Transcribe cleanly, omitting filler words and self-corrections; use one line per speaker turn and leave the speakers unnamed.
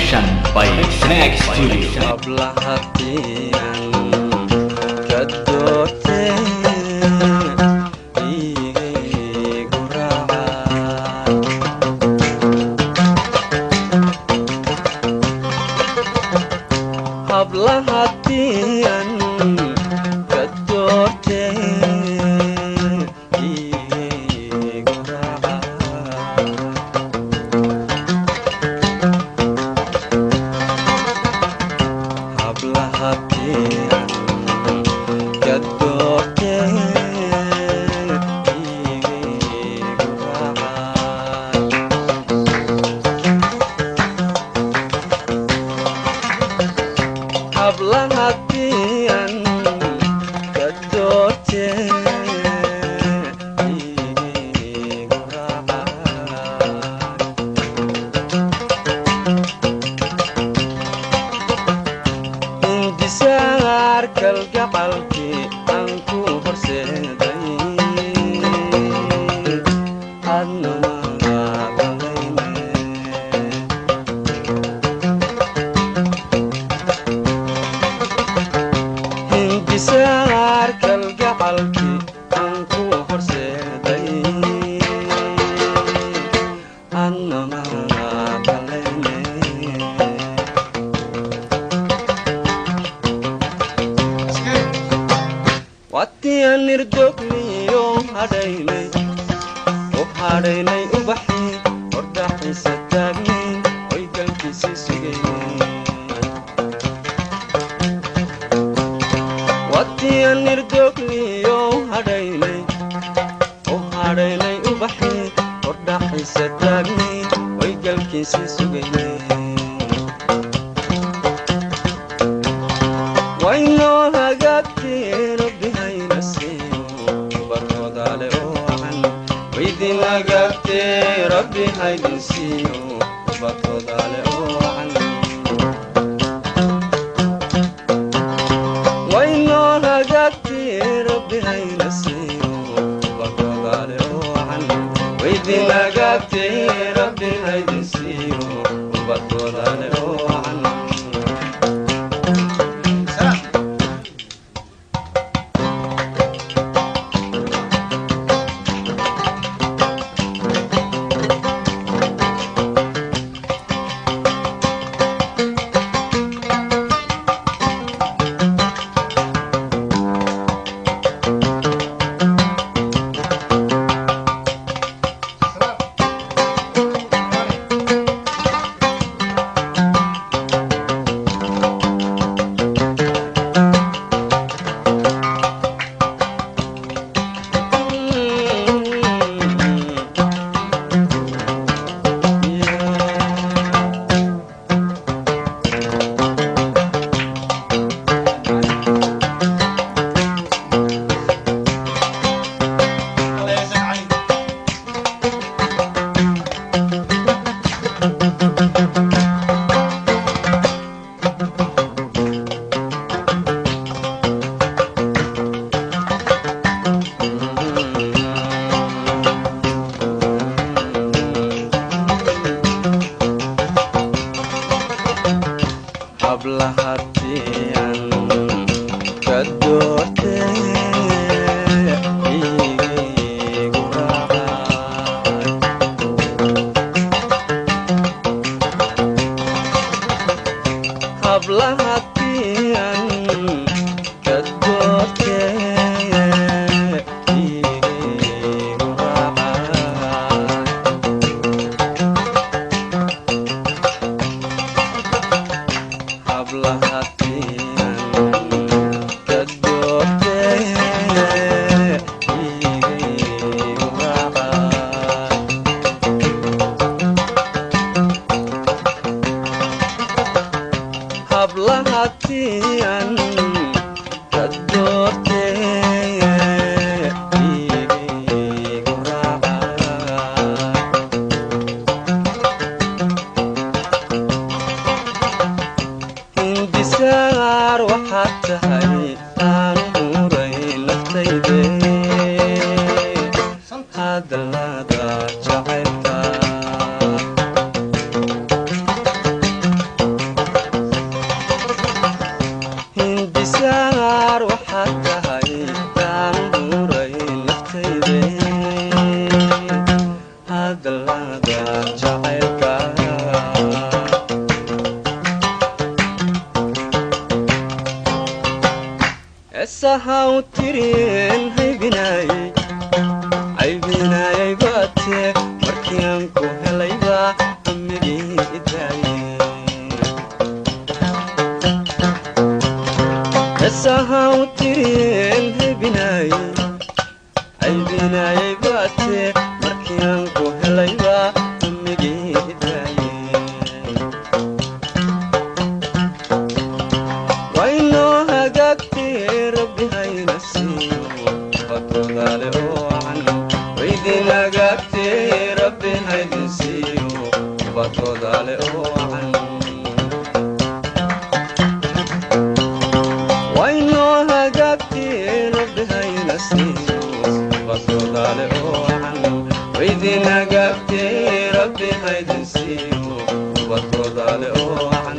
Production by Snack Studio.
Hablahatian ka doorteen iigu raaca. Hablahatian ka doorteen iigu raaca. Hablahatian ka doorteen iigu raaca. Hablahatian ka doorteen iigu raaca. Indisaar kalgacalkii aan ku horseeday adna maaqalayne. Indisaar kalgacalkii aan ku horseeday adna maaqalayne. Watiyan irdogliyo hadhaynay u hadhaynay ubaxii hordhaxiisa taagnayn hoygalkiisii sugaynay. Watiyan irdogliyo hadhaynay u hadhaynay ubaxii hordhaxiisa taagnayn hoygalkiisii sugaynay. Waynoo hagaagtee Rabbi hayna siiyo ubarkoodale oo wacan. Waydin hagaagtee Rabbi haydin siiyo ubarkoodale oo wacan. Waynoo hagaagtee Rabbi hayna siiyo ubarkoodale oo wacan. Waydin hagaagtee Rabbi haydin siiyo ubarkoodale oo wacan. Haminayay baate, markii aan ku helayba hamigeedaaye. Waynoo hagaagtee, Rabbi hayna siiyo ubadoodaale oocan. Waydin hagaagtee, Rabbi haydin siiyo ubadoodaale oocan. Waynoo hagaagtee, Rabbi hayna siiyo ubadoodaale oocan. Waydin hagaagtee, Rabbi haydin siiyo ubadoodaale oocan.